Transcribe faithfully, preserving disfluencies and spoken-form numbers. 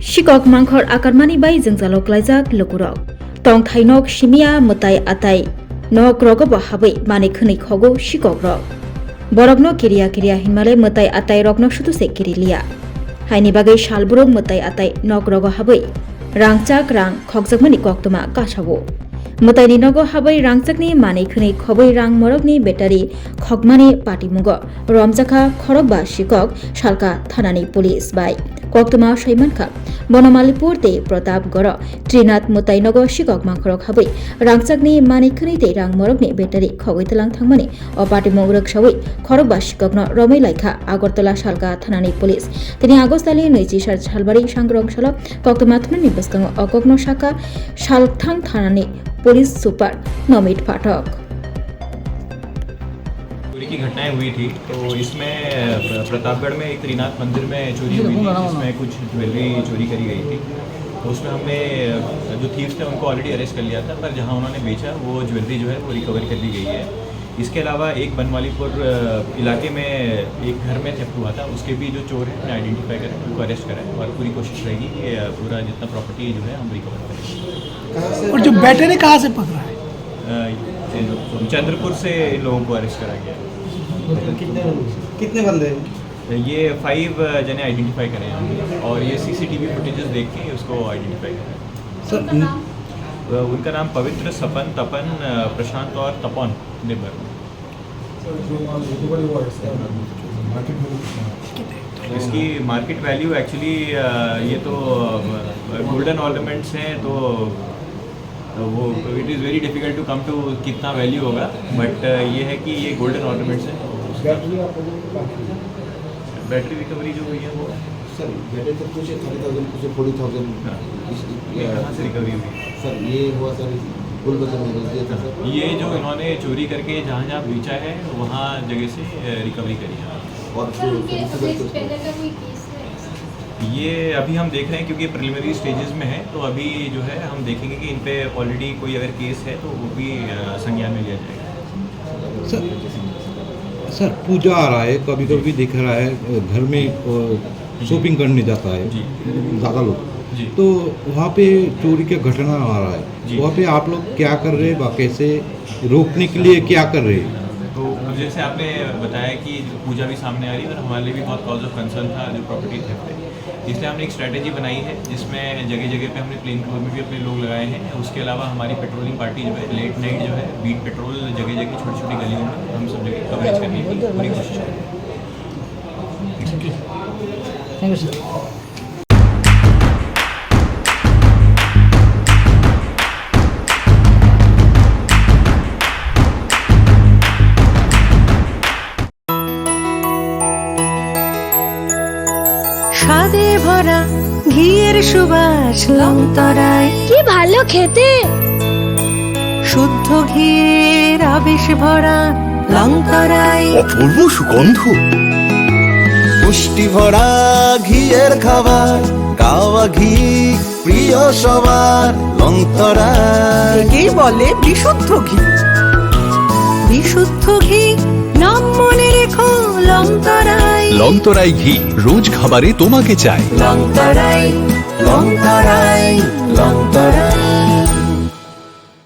Sikok mangkhor akarmani bai jwngjalo klaijak lukurok. Tongthai nok simiya mwtai atai nok rogobo habwi manwi khwnwi khogo sikok rok. Borokno kiriya kiriya hinmale mwtai atai rokno sutuse kiriliya. Haini bagwi salbrum mwtai atai nok rogo habwi rangchak rang khokjakmani koktwma kasao. Mwtaini nogo habwi rangchakni manwi khwnwi khobwi rang morokni battery khokmani patimungo romjakha khorokba sikok salka thanani police bai. Koktwma saimankha, Bonomalipur tei Pratapgoro Trinath mwtai nogo sikok mangkhorok habwi rangchakni manwi khwnwi tei rang morokni battery khogwi tlang thangmani o patimung rwksawi khorokba sikokno romwi laikha Agartala salka thanani police. Tini August tali nwichi sal salbari sangrong salo koktwma thumnani bwskango o kokno sakha Salkthang thanani police super Nomit Pathak. चोरी की घटनाएं हुई थी, तो इसमें, अ, प्र-, प्रतापगढ़ में एक त्रिनाथ मंदिर में चोरी हुई थी, जिसमें कुछ ज्वेलरी चोरी करी गई थी। तो उसमें हमने, अ, जो थीव्स थे, उनको ऑलरेडी अरेस्ट कर लिया था, पर जहां उन्होंने बेचा, वो ज्वेलरी जो है, वो रिकवर कर ली गई है। इसके अलावा एक बनवालीपुर, अ, इलाके में एक घर में थेफ्ट हुआ था, उसके भी जो चोर हैं, उन्हें आइडेंटिफाई करें, उनको अरेस्ट करें और पूरी कोशिश रहेगी कि, अ, पूरा जितना प्रॉपर्टी जो है, हम रिकवर करें। और जो बैटरी कहाँ से पकड़ा है? अ, चंद्रपुर से इन लोगों को अरेस्ट करा गया। कितने बंदे? कितने बंदे हैं? ये फाइव जने आइडेंटिफाई करे हैं हमने और ये सीसीटीवी फुटेजेस देख के उसको आइडेंटिफाई करा है। सर, उनका नाम? अ, उनका नाम पवित्र, सपन, तपन, अ, प्रशांत और तपन निम्बर। सर, जो वहाँ रिकवरी हुआ है, इसका मार्केट वैल्यू कितना है? इसकी मार्केट वैल्यू एक्चुअली, अ, ये तो, अ, गोल्डन ऑर्नामेंट्स हैं, तो तो वो, it is very difficult to come to कितना वैल्यू होगा, बट ये है कि ये गोल्डन ऑर्नामेंट्स है, तो उसका बैटरी रिकवरी जो हुई है वो सर, बैटरी तो कुछ थर्टी थाउजेंड, कुछ फोर्टी थाउजेंड। हाँ। ये कहाँ से रिकवरी हुई? सर, ये हुआ सर, गुलबर्गा में दिया था सर। ये जो इन्होंने चोरी करके जहाँ जहाँ बेचा है, वहाँ जगह से, अ, रिकवरी करी है। और जो सर, ये पहले का कोई केस है? ये अभी हम देख रहे हैं, क्योंकि प्रिलिमिनरी स्टेजेस में है, तो अभी जो है, हम देखेंगे कि इन पे ऑलरेडी कोई अगर केस है, तो वो भी, अ, संज्ञान में लिया जाएगा। सर, सर, पूजा आ रहा है, कभी-कभी दिख रहा है, अ, घर में, अ, शॉपिंग करने जाता है ज़्यादा लोग, जी। तो वहाँ पे चोरी का घटना आ रहा है, जी। वहाँ पे आप लोग क्या कर रहे हैं, कैसे रोकने के लिए क्या कर रहे हैं? तो जैसे आपने बताया कि पूजा भी सामने आ रही है और हमारे लिए भी बहुत कॉज ऑफ कंसर्न था जो प्रॉपर्टी थेफ्ट है, इसलिए हमने एक स्ट्रैटेजी बनाई है जिसमें जगह जगह पे हमने प्लेन क्लोथ में भी अपने लोग लगाए हैं। उसके अलावा हमारी पेट्रोलिंग पार्टी जो है, लेट नाइट जो है, बीट पेट्रोल जगह जगह, छोटी छोटी गलियों में हम सब जगह कवरेज करने की पूरी कोशिश करेंगे। Thank you sir. স্বাদে ভরা ঘিয়ের সুবাস লংতরায়। কি ভালো খেতে। শুদ্ধ ঘিয়ের আবেশ ভরা লংতরায়। অপূর্ব সুগন্ধ। পুষ্টি ভরা ঘিয়ের খাবার, গাওয়া ঘি প্রিয় সবার, লংতরায়। একেই বলে বিশুদ্ধ ঘি। বিশুদ্ধ ঘি, নাম মনে রেখো, লংতরায়। লংতরায় ঘি, রোজ খাবারে তোমাকে চাই। লংতরায়, লংতরায়, লংতরায়।